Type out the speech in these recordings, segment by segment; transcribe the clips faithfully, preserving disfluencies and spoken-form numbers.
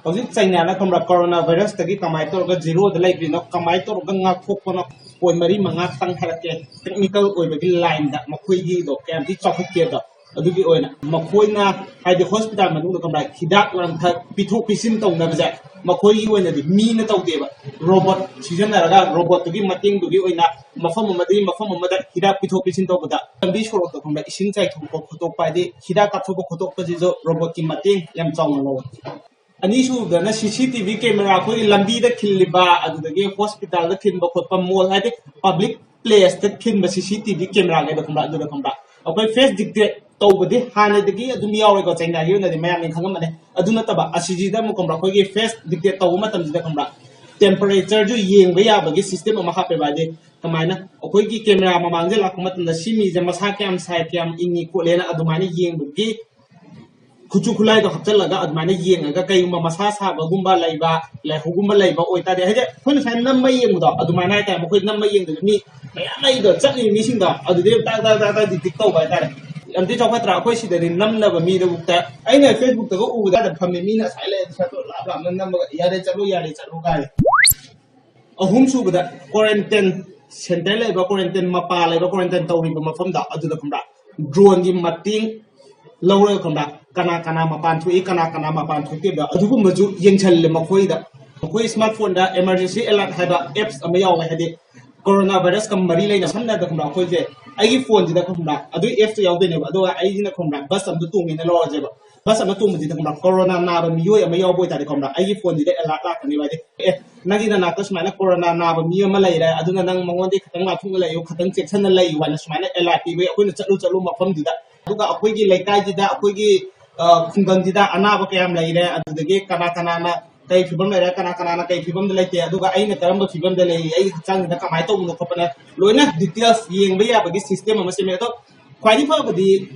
ꯍꯧꯖꯤꯛ ꯆꯩꯅꯥꯅ ꯈꯪꯕ꯭ꯔꯥ, ꯀꯣꯔꯣꯅꯥ ꯚꯥꯏꯔꯁꯇꯒꯤ ꯀꯃꯥꯏꯅ ꯇꯧꯔꯒ ꯖꯤꯔꯣꯗ ꯂꯩꯈ꯭ꯔꯤꯅꯣ, ꯀꯃꯥꯏꯅ ꯇꯧꯔꯒ ꯉꯥꯛꯊꯣꯛꯄꯅꯣ, ꯄꯣꯏꯟ ꯃꯔꯤ ꯃꯉꯥꯇꯪ ꯍꯥꯏꯔꯛꯀꯦ꯫ ꯇꯦꯛꯅꯤꯀꯦꯜ ꯑꯣꯏꯕꯒꯤ ꯂꯥꯏꯟꯗ ꯃꯈꯣꯏꯒꯤꯗꯣ ꯀꯌꯥꯝꯗꯤ ꯆꯥꯎꯈꯠꯀꯦꯗꯣ, ꯑꯗꯨꯒꯤ ꯑꯣꯏꯅ ꯃꯈꯣꯏꯅ, ꯍꯥꯏꯗꯤ ꯍꯣꯁꯄꯤꯇꯥꯜ ꯃꯅꯨꯡꯗ ꯈꯪꯕ꯭ꯔꯥ, ꯍꯤꯗꯥꯛ ꯂꯥꯡꯊꯛ ꯄꯤꯊꯣꯛ ꯄꯤꯁꯤꯟ ꯇꯧꯅꯕꯁꯦ ꯃꯈꯣꯏꯒꯤ ꯑꯣꯏꯅꯗꯤ ꯃꯤꯅ ꯇꯧꯗꯦꯕ, ꯔꯣꯕꯣꯠ ꯁꯤꯖꯤꯟꯅꯔꯒ, ꯔꯣꯕꯣꯠꯇꯨꯒꯤ ꯃꯇꯦꯡꯗꯨꯒꯤ ꯑꯣꯏꯅ ꯃꯐꯝ ꯑꯃꯗꯒꯤ ꯃꯐꯝ ꯑꯃꯗ ꯍꯤꯗꯥꯛ ꯄꯤꯊꯣꯛ ꯄꯤꯁꯤꯟ ꯇꯧꯕꯗ, ꯂꯝꯕꯤ ꯁꯣꯔꯣꯛꯇ ꯈꯪꯕ꯭ꯔꯥ, ꯏꯁꯤꯡ ꯆꯥꯏꯊꯣꯛꯄ ꯈꯣꯠꯇꯣꯛꯄ, ꯍꯥꯏꯗꯤ ꯍꯤꯗꯥꯛ ꯀꯥꯞꯊꯣꯛꯄ ꯈꯣꯠꯇꯣꯛꯄꯁꯤꯁꯨ ꯔꯣꯕꯣꯠꯀꯤ ꯃꯇꯦꯡ ꯌꯥꯝ ꯆꯥꯎꯅ ꯂꯧꯋꯦ꯫ ꯑꯅꯤꯁꯨꯕꯗꯅ ꯁꯤ ꯁꯤ ꯇꯤ ꯚꯤ ꯀꯦꯃꯦꯔꯥ, ꯑꯩꯈꯣꯏꯒꯤ ꯂꯝꯕꯤꯗ ꯈꯤꯜꯂꯤꯕ, ꯑꯗꯨꯗꯒꯤ ꯍꯣꯁꯄꯤꯇꯥꯜꯗ ꯈꯤꯟꯕ ꯈꯣꯠꯄ, ꯃꯣꯜ, ꯍꯥꯏꯗꯤ ꯄꯕ꯭ꯂꯤꯛ ꯄ꯭ꯂꯦꯁꯇ ꯈꯤꯟꯕ ꯁꯤ ꯁꯤ ꯇꯤ ꯚꯤ ꯀꯦꯃꯦꯔꯥꯈꯩꯗꯣ ꯈꯪꯕ꯭ꯔꯥ, ꯑꯗꯨꯗ ꯈꯪꯕ꯭ꯔꯥ, ꯑꯩꯈꯣꯏ ꯐꯦꯁ ꯗꯤꯇꯦꯛ ꯇꯧꯕꯗꯤ ꯍꯥꯟꯅꯗꯒꯤ ꯑꯗꯨꯝ ꯌꯥꯎꯔꯦꯀꯣ, ꯆꯩꯅꯥꯒꯤ ꯑꯣꯏꯅꯗꯤ ꯃꯌꯥꯝꯅ ꯈꯪꯉꯝꯃꯅꯤ꯫ ꯑꯗꯨ ꯅꯠꯇꯕ ꯑꯁꯤꯁꯤꯗ ꯑꯃꯨꯛ ꯈꯪꯕ꯭ꯔꯥ, ꯑꯩꯈꯣꯏꯒꯤ ꯐꯦꯁ ꯗꯤꯇꯦꯛ ꯇꯧꯕ ꯃꯇꯝꯁꯤꯗ ꯈꯪꯕ꯭ꯔꯥ, ꯇꯦꯝꯄꯔꯦꯆꯔꯁꯨ ꯌꯦꯡꯕ ꯌꯥꯕꯒꯤ ꯁꯤꯁꯇꯦꯝ ꯑꯃ ꯍꯥꯞꯄꯦꯕ꯫ ꯍꯥꯏꯗꯤ ꯀꯃꯥꯏꯅ, ꯑꯩꯈꯣꯏꯒꯤ ꯀꯦꯃꯦꯔꯥ ꯃꯃꯥꯡꯗ ꯂꯥꯛꯄ ꯃꯇꯝꯗ ꯁꯤ ꯃꯤꯁꯦ ꯃꯁꯥ ꯀꯌꯥꯝ ꯁꯥꯏ, ꯀꯌꯥꯝ ꯏꯪꯉꯤ ꯈꯣꯠꯂꯦꯅ ꯑꯗꯨꯃꯥꯏꯅ ꯌꯦꯡꯕꯒꯤ ꯈꯨꯠꯁꯨ ꯈꯨꯠꯂꯥꯏꯗꯣ ꯍꯥꯞꯆꯤꯜꯂꯒ ꯑꯗꯨꯃꯥꯏꯅ ꯌꯦꯡꯉꯒ, ꯀꯩꯒꯨꯝꯕ ꯃꯁꯥ ꯁꯥꯕꯒꯨꯝꯕ ꯂꯩꯕ, ꯂꯥꯏꯍꯧꯒꯨꯝꯕ ꯂꯩꯕ ꯑꯣꯏꯇꯥꯔꯗꯤ, ꯍꯥꯏꯗꯤ ꯑꯩꯈꯣꯏꯅ ꯁꯨꯃꯥꯏꯅ ꯅꯝꯕ ꯌꯦꯡꯕꯗꯣ ꯑꯗꯨꯃꯥꯏꯅ ꯍꯥꯏꯇꯥꯔꯦ, ꯃꯈꯣꯏ ꯅꯝꯕ ꯌꯦꯡꯗꯣꯏꯅꯤ, ꯃꯤ ꯃꯌꯥꯝ ꯂꯩꯗꯣ, ꯆꯠꯂꯤꯕ ꯃꯤꯁꯤꯡꯗꯣ ꯑꯗꯨꯗꯤ ꯇꯥꯛ ꯇꯥꯛ ꯇꯥꯛ ꯇꯥꯛ ꯗꯤꯇꯦꯛ ꯇꯧꯕ ꯍꯥꯏꯇꯥꯔꯦ꯫ ꯌꯥꯝ ꯊꯤ ꯆꯥꯎꯈꯠꯇ꯭ꯔꯥ? ꯑꯩꯈꯣꯏ ꯁꯤꯗꯗꯤ ꯅꯝꯅꯕ ꯃꯤꯗꯕꯨꯛꯇ, ꯑꯩꯅ ꯐꯦꯁꯕꯨꯛꯇꯒ ꯎꯕꯗ ꯑꯗ ꯐꯝꯃꯦ, ꯃꯤꯅ ꯁꯥꯏ ꯂꯩ ꯁꯠꯇꯣ ꯂꯥꯞ ꯂꯥꯞꯅ ꯅꯝꯃꯒ "ꯌꯥꯔꯦ ꯆꯠꯂꯣ, ꯌꯥꯔꯦ ꯆꯠꯂꯣ" ꯀꯥꯏ꯫ ꯑꯍꯨꯝ ꯁꯨꯕꯗ, ꯀ꯭ꯋꯥꯔꯦꯟꯇꯤꯟ ꯁꯦꯟꯇꯔ ꯂꯩꯕ, ꯀ꯭ꯋꯥꯔꯦꯟꯇꯤꯟ ꯃꯄꯥ ꯂꯩꯕ, ꯀ꯭ꯋꯥꯔꯦꯟꯇꯤꯟ ꯇꯧꯔꯤꯕ ꯃꯐꯝꯗ, ꯑꯗꯨꯗ ꯈꯪꯕ꯭ꯔꯥ, ꯗ꯭ꯔꯣꯟꯒꯤ ꯃꯇꯦꯡ ꯂꯧꯔꯒ ꯈꯪꯕ꯭ꯔꯥ, ꯀꯅꯥ ꯀꯅꯥ ꯃꯄꯥꯟ ꯊꯣꯛꯏ, ꯀꯅꯥ ꯀꯅꯥ ꯃꯄꯥꯟ ꯊꯣꯛꯇꯦꯕ, ꯑꯗꯨꯒꯨꯝꯕꯁꯨ ꯌꯦꯡꯁꯜꯂꯦ ꯃꯈꯣꯏꯗ꯫ ꯑꯩꯈꯣꯏ ꯁ꯭ꯃꯥꯔꯠ ꯐꯣꯟꯗ ꯑꯦꯃꯔꯖꯦꯟꯁꯤ ꯑꯦꯂꯔꯠ ꯍꯥꯏꯕ ꯑꯦꯞꯁ ꯑꯃ ꯌꯥꯎꯋꯦ, ꯍꯥꯏꯗꯤ ꯀꯣꯔꯣꯅꯥ ꯚꯥꯏꯔꯁꯀ ꯃꯔꯤ ꯂꯩꯅ, ꯁꯝꯅ ꯍꯥꯏꯔꯕꯗ ꯈꯪꯕ꯭ꯔꯥ, ꯑꯩꯈꯣꯏꯁꯦ, ꯑꯩꯒꯤ ꯐꯣꯟꯁꯤꯗ ꯈꯪꯕ꯭ꯔꯥ, ꯑꯗꯨꯒꯤ ꯑꯦꯞꯁꯇꯣ ꯌꯥꯎꯗꯣꯏꯅꯦꯕ꯫ ꯑꯗꯨꯒ ꯑꯩꯁꯤꯅ ꯈꯪꯕ꯭ꯔꯥ, ꯕꯁ ꯑꯝꯗ ꯇꯣꯡꯉꯦꯅ ꯂꯧꯔꯁꯦꯕ, ꯕꯁ ꯑꯃ ꯇꯣꯡꯕꯁꯤꯗ ꯈꯪꯕ꯭ꯔꯥ, ꯀꯣꯔꯣꯅꯥ ꯅꯥꯕ ꯃꯤꯑꯣꯏ ꯑꯃ ꯌꯥꯎꯕ ꯑꯣꯏꯇꯥꯔꯗꯤ ꯈꯪꯕ꯭ꯔꯥ, ꯑꯩꯒꯤ ꯐꯣꯟꯁꯤꯗ ꯑꯦꯂꯔꯠ ꯂꯥꯛꯀꯅꯦꯕ꯫ ꯍꯥꯏꯗꯤ, "ꯑꯦ, ꯅꯪꯒꯤ ꯅꯅꯥꯛꯇ ꯁꯨꯃꯥꯏꯅ ꯀꯣꯔꯣꯅꯥ ꯅꯥꯕ ꯃꯤ ꯑꯃ ꯂꯩꯔꯦ, ꯑꯗꯨꯅ ꯅꯪ ꯃꯉꯣꯟꯗꯒꯤ ꯈꯤꯇꯪ ꯂꯥꯞꯊꯣꯛꯅ ꯂꯩꯌꯨ, ꯈꯤꯇꯪ ꯆꯦꯛꯁꯤꯟꯅ ꯂꯩꯌꯨ" ꯍꯥꯏꯅ ꯁꯨꯃꯥꯏꯅ ꯑꯦꯂꯔꯠ ꯄꯤꯕꯒꯤ ꯑꯩꯈꯣꯏꯅ ꯆꯠꯂꯨ ꯆꯠꯂꯨ ꯃꯐꯝꯗꯨꯗ꯫ ꯑꯗꯨꯒ ꯑꯩꯈꯣꯏꯒꯤ ꯂꯩꯀꯥꯏꯁꯤꯗ, ꯑꯩꯈꯣꯏꯒꯤ, ꯑ, ꯈꯨꯡꯒꯪꯁꯤꯗ ꯑꯅꯥꯕ ꯀꯌꯥꯝ ꯂꯩꯔꯦ, ꯑꯗꯨꯗꯒꯤ ꯀꯅꯥ ꯀꯅꯥꯅ ꯀꯩ ꯐꯤꯕꯝ ꯂꯩꯔꯦ, ꯀꯅꯥ ꯀꯅꯥꯅ ꯀꯩ ꯐꯤꯕꯝꯗ ꯂꯩꯇꯦ, ꯑꯗꯨꯒ ꯑꯩꯅ ꯀꯔꯝꯕ ꯐꯤꯕꯝꯗ ꯂꯩꯔꯤ, ꯑꯩꯒꯤ ꯍꯛꯆꯥꯡꯁꯤꯗ ꯀꯃꯥꯏꯅ ꯇꯧꯕꯅꯣ ꯈꯣꯠꯄꯅ ꯂꯣꯏꯅ ꯗꯤꯇꯦꯜꯁ ꯌꯦꯡꯕ ꯌꯥꯕꯒꯤ ꯁꯤꯁꯇꯦꯝ ꯑꯃ ꯁꯦꯝꯃꯦ꯫ ꯑꯗꯣ ꯈ꯭ꯋꯥꯏꯗꯒꯤ ꯐꯕꯗꯤ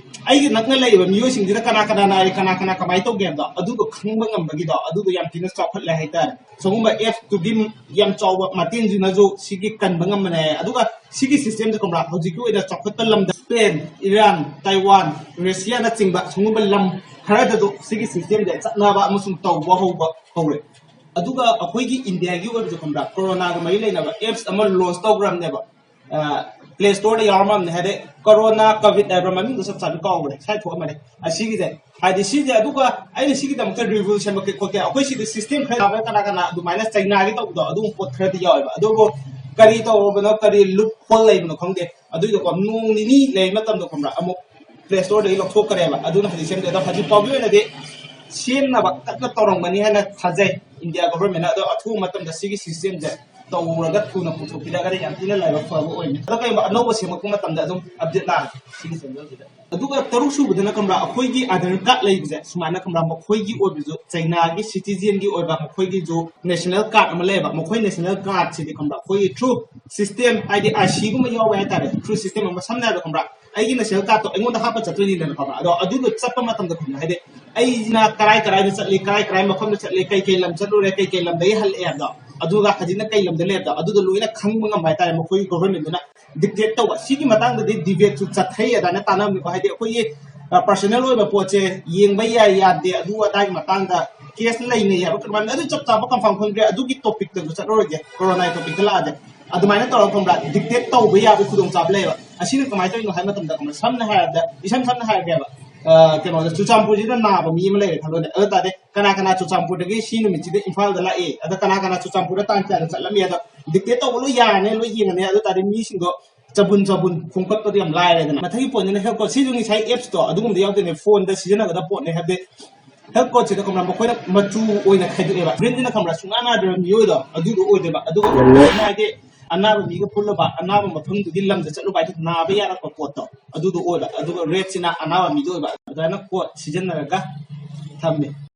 ꯑꯩꯒꯤ ꯅꯛꯅ ꯂꯩꯔꯤꯕ ꯃꯤꯑꯣꯏꯁꯤꯡꯁꯤꯗ ꯀꯅꯥ ꯀꯅꯥ ꯅꯥꯔꯤ, ꯀꯅꯥ ꯀꯅꯥ ꯀꯃꯥꯏꯅ ꯇꯧꯒꯦ ꯍꯥꯏꯕꯗꯣ ꯑꯗꯨꯗꯣ ꯈꯪꯕ ꯉꯝꯕꯒꯤꯗꯣ ꯑꯗꯨꯗꯣ ꯌꯥꯝ ꯊꯤꯅ ꯆꯥꯎꯈꯠꯂꯦ ꯍꯥꯏꯇꯥꯔꯦ꯫ ꯁꯤꯒꯨꯝꯕ ꯑꯦꯞꯁꯇꯨꯒꯤ ꯌꯥꯝ ꯆꯥꯎꯕ ꯃꯇꯦꯡꯁꯤꯅꯁꯨ ꯁꯤꯒꯤ ꯀꯟꯕ ꯉꯝꯕꯅꯦ꯫ ꯑꯗꯨꯒ ꯁꯤꯒꯤ ꯁꯤꯁꯇꯦꯝꯁꯦ ꯈꯪꯕ꯭ꯔꯥ, ꯍꯧꯖꯤꯛꯀꯤ ꯑꯣꯏꯅ ꯆꯥꯎꯈꯠꯄ ꯂꯝꯗ ꯁ꯭ꯄꯦꯟ, ꯏꯔꯥꯟ, ꯇꯥꯏꯋꯥꯟ, ꯔꯁꯤꯌꯥꯅꯆꯤꯡꯕ ꯁꯤꯒꯨꯝꯕ ꯂꯝ ꯈꯔꯗꯁꯨ ꯁꯤꯒꯤ ꯁꯤꯁꯇꯦꯝꯁꯦ ꯆꯠꯅꯕ ꯑꯃꯁꯨꯡ ꯇꯧꯕ ꯍꯧꯕ ꯍꯧꯔꯦ꯫ ꯑꯗꯨꯒ ꯑꯩꯈꯣꯏꯒꯤ ꯏꯟꯗꯤꯌꯥꯒꯤ ꯑꯣꯏꯕꯁꯨ ꯈꯪꯕ꯭ꯔꯥ, ꯀꯣꯔꯣꯅꯥꯒ ꯃꯔꯤ ꯂꯩꯅꯕ ꯑꯦꯞꯁ ꯑꯃ ꯂꯣꯟꯆ ꯇꯧꯈ꯭ꯔꯕꯅꯦꯕ꯫ ꯄ꯭ꯂꯦ ꯁ꯭ꯇꯣꯔꯗ ꯌꯥꯎꯔꯝꯃꯕꯅꯦ꯫ ꯍꯥꯏꯗꯤ ꯀꯣꯔꯣꯅꯥ ꯀꯣꯚꯤꯗ ꯍꯥꯏꯕ꯭ꯔꯥ, ꯃꯃꯤꯡꯗꯣ ꯆꯞ ꯆꯥꯕꯤ ꯀꯥꯎꯈ꯭ꯔꯦ, ꯁ꯭ꯋꯥꯏ ꯊꯣꯛꯑꯝꯃꯅꯤ꯫ ꯑꯁꯤꯒꯤꯁꯦ, ꯍꯥꯏꯗꯤ ꯁꯤꯁꯦ, ꯑꯗꯨꯒ ꯑꯩꯅ ꯁꯤꯒꯤꯗꯃꯛꯇ ꯔꯤꯚꯤꯌꯨ ꯁꯦꯝꯃꯛꯀꯦ ꯈꯣꯠꯀꯦ, ꯑꯩꯈꯣꯏ ꯁꯤꯗ ꯁꯤꯁꯇꯦꯝ ꯈꯔ ꯌꯥꯎꯕ, ꯀꯅꯥ ꯀꯅꯥ ꯑꯗꯨꯃꯥꯏꯅ ꯆꯩꯅꯥꯒꯤ ꯇꯧꯕꯗꯣ ꯑꯗꯨꯒꯨꯝꯕ ꯄꯣꯠ ꯈꯔꯗꯤ ꯌꯥꯎꯋꯦꯕ꯫ ꯑꯗꯨꯕꯨ ꯀꯔꯤ ꯇꯧꯔꯕꯅꯣ, ꯀꯔꯤ ꯂꯨꯞ ꯍꯣꯜ ꯂꯩꯕꯅꯣ ꯈꯪꯗꯦ꯫ ꯑꯗꯨꯏꯗꯣꯀꯣ, ꯅꯣꯡ ꯅꯤꯅꯤ ꯂꯩꯕ ꯃꯇꯝꯗ ꯈꯪꯕ꯭ꯔꯥ, ꯑꯃꯨꯛ ꯄ꯭ꯂꯦ ꯁ꯭ꯇꯣꯔꯗꯒꯤ ꯂꯧꯊꯣꯛꯈ꯭ꯔꯦꯕ꯫ ꯑꯗꯨꯅ ꯍꯧꯖꯤꯛ ꯁꯦꯝꯗꯦ꯫ ꯑꯗꯣ ꯍꯧꯖꯤꯛ ꯐꯥꯎꯒꯤ ꯑꯣꯏꯅꯗꯤ ꯁꯦꯝꯅꯕ ꯀꯟꯅ ꯇꯧꯔꯝꯒꯅꯤ ꯍꯥꯏꯅ ꯊꯥꯖꯩ ꯏꯟꯗꯤꯌꯥ ꯒꯣꯚꯔꯃꯦꯟꯅ꯫ ꯑꯗꯣ ꯑꯊꯨꯕ ꯃꯇꯝꯗ ꯁꯤꯒꯤ ꯁꯤꯁꯇꯦꯝꯁꯦ ꯇꯧꯔꯒ ꯊꯨꯅ ꯄꯨꯊꯣꯛꯄꯤꯔꯒꯗꯤ ꯌꯥꯝ ꯊꯤꯅ ꯂꯥꯏꯕꯛ ꯐꯕ ꯑꯣꯏꯅꯤ꯫ ꯑꯗꯣ ꯀꯩꯒꯨꯝꯕ ꯑꯅꯧꯕ ꯁꯦꯝꯃꯛꯄ ꯃꯇꯝꯗ ꯑꯗꯨꯝ ꯑꯞꯗꯦꯠ ꯂꯥꯛꯑꯒꯦ ꯁꯤꯒꯤ ꯆꯦꯅꯦꯜꯁꯤꯗ꯫ ꯑꯗꯨꯒ ꯇꯔꯨꯛ ꯁꯨꯕꯗꯅ ꯈꯪꯕ꯭ꯔꯥ, ꯑꯩꯈꯣꯏꯒꯤ ꯑꯥꯙꯥꯔ ꯀꯥꯔꯗ ꯂꯩꯕꯁꯦ ꯁꯨꯃꯥꯏꯅ ꯈꯪꯕ꯭ꯔꯥ, ꯃꯈꯣꯏꯒꯤ ꯑꯣꯏꯕꯁꯨ, ꯆꯩꯅꯥꯒꯤ ꯁꯤꯇꯤꯖꯦꯟꯒꯤ ꯑꯣꯏꯕ ꯃꯈꯣꯏꯒꯤꯁꯨ ꯅꯦꯁꯅꯦꯜ ꯀꯥꯔꯗ ꯑꯃ ꯂꯩꯌꯦꯕ꯫ ꯃꯈꯣꯏ ꯅꯦꯁꯅꯦꯜ ꯀꯥꯔꯗꯁꯤꯗꯤ ꯈꯪꯕ꯭ꯔꯥ, ꯑꯩꯈꯣꯏꯒꯤ ꯊ꯭ꯔꯨ ꯁꯤꯁꯇꯦꯝ, ꯍꯥꯏꯗꯤ ꯑꯥꯏ ꯁꯤꯒꯨꯝꯕ ꯌꯥꯎꯕ ꯍꯥꯏꯇꯥꯔꯦ, ꯊ꯭ꯔꯨ ꯁꯤꯁꯇꯦꯝ ꯑꯃ, ꯁꯝꯅ ꯍꯥꯏꯔꯕꯗ ꯈꯪꯕ꯭ꯔꯥ, ꯑꯩꯒꯤ ꯅꯦꯁꯅꯦꯜ ꯀꯥꯔꯗꯇꯣ ꯑꯩꯉꯣꯟꯗ ꯍꯥꯞꯄ ꯆꯠꯇꯣꯏꯅꯤꯗꯅ ꯈꯪꯕ꯭ꯔꯥ꯫ ꯑꯗꯣ ꯑꯗꯨꯗꯣ ꯆꯠꯄ ꯃꯇꯝꯗ ꯈꯪꯕ꯭ꯔꯥ, ꯍꯥꯏꯗꯤ ꯑꯩꯅ ꯀꯔꯥꯏ ꯀꯔꯥꯏꯗ ꯆꯠꯂꯤ, ꯀꯔꯥꯏ ꯀꯔꯥꯏ ꯃꯐꯝꯗ ꯆꯠꯂꯤ, ꯀꯩ ꯀꯩ ꯂꯝ ꯆꯠꯂꯨꯔꯦ, ꯀꯩ ꯀꯩ ꯂꯝꯗꯒꯤ ꯍꯜꯂꯛꯑꯦ ꯍꯥꯏꯕꯗꯣ, ꯑꯗꯨꯒ ꯍꯧꯖꯤꯛꯅ ꯀꯩ ꯂꯝꯗ ꯂꯩ ꯍꯥꯏꯕꯗꯣ, ꯑꯗꯨꯗꯣ ꯂꯣꯏꯅ ꯈꯪꯕ ꯉꯝꯕ ꯍꯥꯏꯇꯥꯔꯦ, ꯃꯈꯣꯏꯒꯤ ꯒꯣꯚꯔꯃꯦꯟꯗꯨꯅ ꯗꯤꯛꯇꯦꯠ ꯇꯧꯕ꯫ ꯁꯤꯒꯤ ꯃꯇꯥꯡꯗꯗꯤ ꯗꯤꯕꯦꯠꯁꯨ ꯆꯠꯊꯩ ꯑꯗꯨꯃꯥꯏꯅ ꯇꯥꯟꯅꯕꯅꯤꯀꯣ꯫ ꯍꯥꯏꯗꯤ ꯑꯩꯈꯣꯏꯒꯤ ꯄꯔꯁꯅꯦꯜ ꯑꯣꯏꯕ ꯄꯣꯠꯁꯦ ꯌꯦꯡꯕ ꯌꯥꯏ ꯌꯥꯗꯦ, ꯑꯗꯨ ꯑꯗꯥꯒꯤ ꯃꯇꯥꯡꯗ ꯀꯦꯁ ꯂꯩꯅꯩ ꯍꯥꯏꯕ ꯀꯔꯝꯍꯥꯏꯅ, ꯑꯗꯨ ꯆꯞ ꯆꯥꯕ ꯀꯟꯐꯥꯔꯝ ꯈꯪꯗ꯭ꯔꯦ꯫ ꯑꯗꯨꯒꯤ ꯇꯣꯄꯤꯛꯇꯁꯨ ꯆꯠꯂꯔꯣꯏꯒꯦ, ꯀꯣꯔꯣꯅꯥꯒꯤ ꯇꯣꯄꯤꯛꯇ ꯂꯥꯛꯑꯗꯤ꯫ ꯑꯗꯨꯃꯥꯏꯅ ꯇꯧꯔꯒ ꯈꯪꯕ꯭ꯔꯥ, ꯗꯤꯛꯇꯦꯠ ꯇꯧꯕ ꯌꯥꯕ ꯈꯨꯗꯣꯡꯆꯥꯕ ꯂꯩꯌꯦꯕ꯫ ꯑꯁꯤꯅ ꯀꯃꯥꯏꯅ ꯇꯧꯔꯤꯅꯣ ꯍꯥꯏꯕ ꯃꯇꯝꯗ ꯈꯪꯕ꯭ꯔꯥ, ꯁꯝꯅ ꯍꯥꯏꯔꯕꯗ, ꯏꯁꯝ ꯁꯝꯅ ꯍꯥꯏꯔꯒꯦꯕ, ꯑ, ꯀꯩꯅꯣꯗ, ꯆꯨꯔꯆꯥꯟꯄꯨꯔꯁꯤꯗ ꯅꯥꯕ ꯃꯤ ꯑꯃ ꯂꯩꯔꯦ ꯈꯜꯂꯣꯅꯦ꯫ ꯑꯗꯨ ꯇꯥꯔꯗꯤ ꯀꯅꯥ ꯀꯅꯥ ꯆꯨꯔꯆꯥꯟꯄꯨꯔꯗꯒꯤ ꯁꯤ ꯅꯨꯃꯤꯠꯁꯤꯗ ꯏꯝꯐꯥꯜꯗ ꯂꯥꯛꯑꯦ, ꯑꯗ ꯀꯅꯥ ꯀꯅꯥ ꯆꯨꯔꯆꯥꯟꯄꯨꯔꯗ ꯇꯥꯡ ꯀꯌꯥꯗ ꯆꯠꯂꯝꯃꯤ, ꯑꯗꯣ ꯗꯤꯛꯇꯦꯠ ꯇꯧꯕ ꯂꯣꯏ ꯌꯥꯔꯅꯤ, ꯂꯣꯏ ꯌꯦꯡꯉꯅꯤ꯫ ꯑꯗꯨ ꯇꯥꯔꯗꯤ ꯃꯤꯁꯤꯡꯗꯣ ꯆꯕꯨꯟ ꯆꯕꯨꯟ ꯈꯣꯝꯀꯠꯄꯗꯣ ꯌꯥꯝ ꯂꯥꯏꯔꯦꯗꯅ꯫ ꯃꯊꯪꯒꯤ ꯄꯣꯏꯟꯠꯁꯤꯅ ꯍꯦꯜꯊ ꯀꯣꯗ꯫ ꯁꯤꯁꯨ ꯉꯁꯥꯏ ꯑꯦꯞꯁꯇꯣ ꯑꯗꯨꯒꯨꯝꯕꯗ ꯌꯥꯎꯗꯣꯏꯅꯦ, ꯐꯣꯟꯗ ꯁꯤꯖꯤꯟꯅꯒꯗꯕ ꯄꯣꯠꯅꯦ꯫ ꯍꯥꯏꯕꯗꯤ ꯍꯦꯜꯊ ꯀꯣꯗꯁꯤꯗ ꯈꯪꯕ꯭ꯔꯥ, ꯃꯈꯣꯏꯅ ꯃꯆꯨ ꯑꯣꯏꯅ ꯈꯥꯏꯗꯣꯛꯑꯦꯕ꯫ ꯒ꯭ꯔꯤꯟꯁꯤꯅ ꯈꯪꯕ꯭ꯔꯥ, ꯁꯨꯡꯅꯥ ꯅꯥꯗ꯭ꯔꯕ ꯃꯤꯑꯣꯏꯗꯣ ꯑꯗꯨꯗꯣ ꯑꯣꯏꯗꯣꯏꯕ꯫ ꯑꯗꯨꯒ ꯌꯦꯜꯂꯣꯅ ꯍꯥꯏꯗꯤ ꯑꯅꯥꯕ ꯃꯤꯒ ꯄꯨꯜꯂꯨꯕ, ꯑꯅꯥꯕ ꯃꯐꯝꯗꯨꯒꯤ ꯂꯝꯗ ꯆꯠꯂꯨꯕ ꯍꯥꯏꯗꯤ ꯅꯥꯕ ꯌꯥꯔꯛꯄ ꯄꯣꯠꯇꯣ ꯑꯗꯨꯗꯣ ꯑꯣꯏꯕ꯫ ꯑꯗꯨꯒ ꯔꯦꯗꯁꯤꯅ ꯑꯅꯥꯕ ꯃꯤꯗꯣ ꯑꯣꯏꯕ꯫ ꯑꯗꯨꯃꯥꯏꯅ ꯀꯣꯗ ꯁꯤꯖꯤꯟꯅꯔꯒ ꯊꯝꯃꯦ꯫